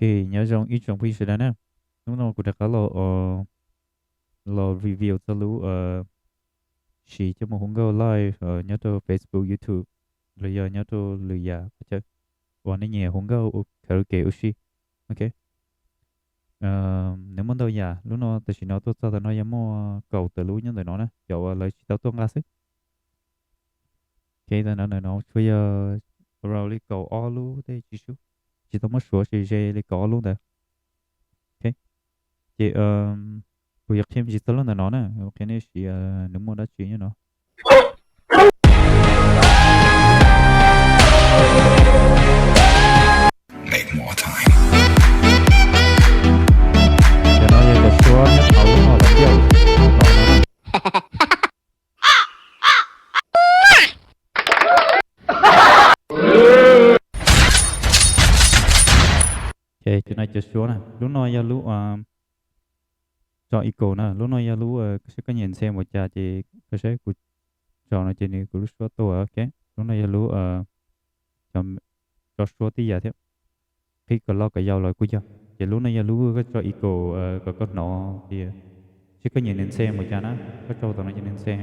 Nyob zoo ib tsoom phooj ywg sawv daws na, hnub no kuv rov qab los, los review txog lub siv coj mus hu nkauj live nyob rau Facebook, YouTube los yog nyob rau lwm yam qhov chaw uas nej nyiam hu nkauj karaoke ua si. Ok, nws muaj ntau yam. Lub no tam sim no tuaj txog tam no yog muaj kaum tawm lub nyob ntawm no na, cov uas lawv tsis tau tuaj nqa xwb. Ok, tam no ntawm no tsuas yog around li kaum ob lub tej tsis sub, tsis tau muab suav ze ze li kaum ob lub ntawd. Ok, ces kuv yuav qhia me ntsis txog lub ntawm no na, qhia nej siv nws muaj dab tsi nyob no. Cov no yog cov suab nyob hauv lub no los thiab. Ces no cov suab na, lub no yog lub tso echo na, lub no yog lub koj saib koj nyiam ntxhe npaum cas ces koj saib kuv tso no ces nws kuv lub suab tuaj. Ok, lub no yog lub tso suab tib yam thiab, qhib kom loj kom yau los kuj yog. Ces lub no yog lub koj tso echo kom koj hnov tias seb koj nyiam nws ntxhe npaum cas na, koj tso tom no ces nws ntxhe.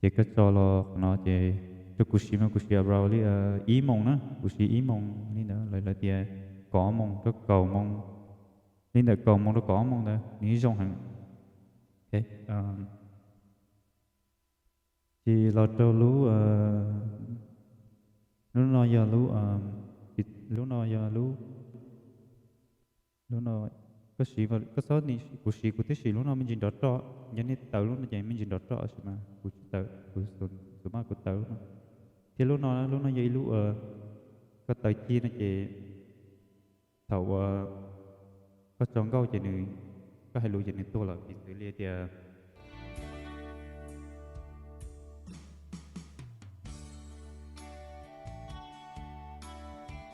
Ces koj tso los qhov no ces rau kuv siv mas kuv siv around li ib moos na, kuv siv ib moos li ntawd, lawv tias kaum ob moos rau kaum moos, li ntawm kaum moos rau kaum ob moos ntawd nws yeej zoo heev. Ces los rau lub, lub no yog lub, lub no yog lub, lub no koj siv, koj txhob, kuv siv kuv twb siv lub no me ntsis nrov roj, yog nej taw lub no ces me ntsis nrov roj tab sis mas kuv tsis taw, kuv xav mas kuv taw lub no. Thiab lub no, lub no yog ib lub koj taw ci no ces thaum uas koj tso nkauj ces nws, koj hais lus ces nws tuaj lawm, piv xws li tias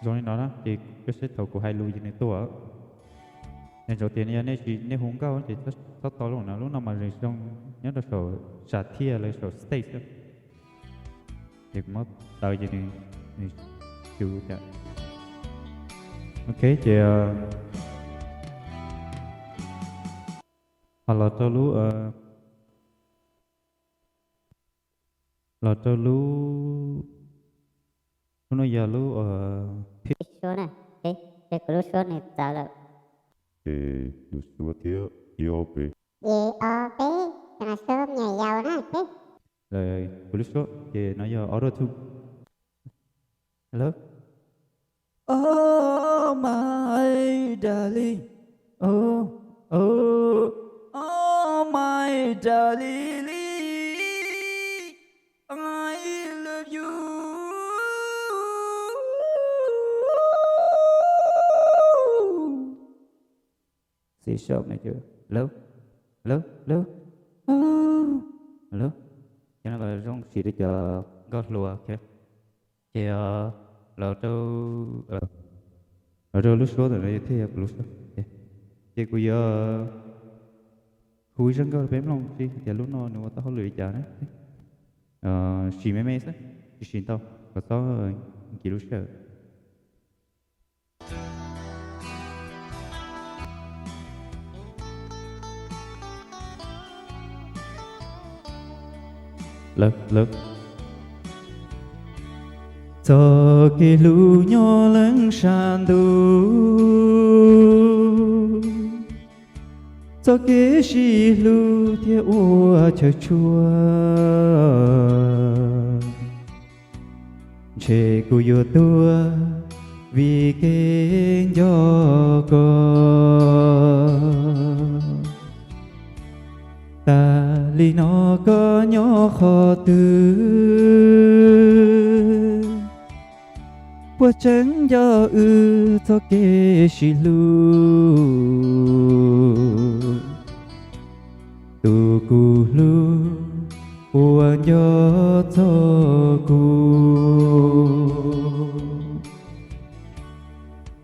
zoo li no na, ces koj saib thaum kuv hais lus ces nws tuaj. Nws tsuas tias yog nej tsis, nej hu nkauj ces txhob tau lub no, lub no mas zoo nyob rau saum sam thiaj los saum stage xwb. Ces kuv muab taw ces nws, nws xyuv cas. Ok, ces ho los rau lub, los rau lub, lub no yog lub, suab na, ces kuv lub suab nws txawv lawm. Ces lub suab thiab ib ob peb, ib ob peb, suab me nyuam yaus na. Kuv lub suab ces no yog auto tune. Hello. Oh my darling, oh, oh, oh my darling, I love you. Xi sab ne, hello, hello, hello, hello. Cov no los zoo siv rau cov nkauj hluas. Ces los rau, los rau lub suab ntawm no yog thiaj yog kuv lub suab. Ces kuv yuav hu ib zaj nkauj rau peb mloog seb hais tias lub no nws ua tau hauj lwm li cas na. Sim me me xwb, tsis sim ntau, kom txhob nkis lub sij hawm. Txoj kev hlub nyob leej sab ntuj, txoj kev sib hlub thiaj ua chaw tshua. Ntshe kuv yuav tuag vim kev nco koj. Tas li no koj nyob qhov twg? Puas tseem nco wb txoj kev sib hlub? Tus kuv hlub puas nco txog kuv?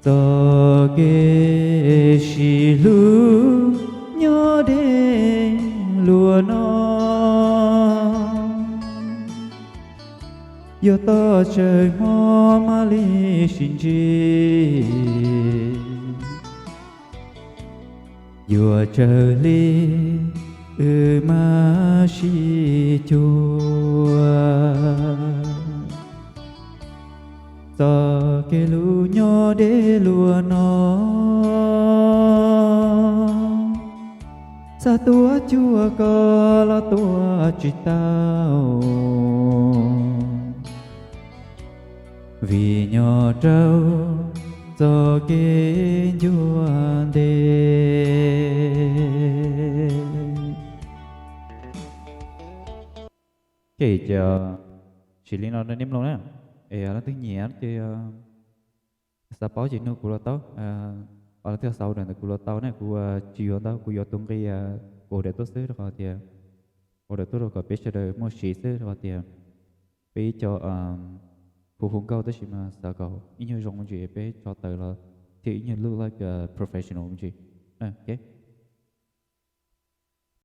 Txoj kev sib hlub nyob deb luag no, yuav tos tsawg hmo mam li sib ntsib. Yuav tsawg hli wb mam sib cuag, txoj kev hlub nyob deb luaj no, xav tuav cuag koj los tuav tsis tau, vim nyob rau txoj kev ncua ntev. Ces sim li no nej mloog na, es leej twg nyiam ces xav paub ces nug kuv los tau, leej twg xav order ntawm kuv los tau ne, kuv tsis yuav ntau, kuv yuav tus nqi order tuaj xwb rau qhov tias order tuaj rau kom peb sawv daws muaj siv xwb rau qhov tias peb ib co hu hu nkauj tab sis mas xav kom ib nyuag zoo me ntsis, peb tso tawm los thiaj ib nyuag look like professional me ntsis.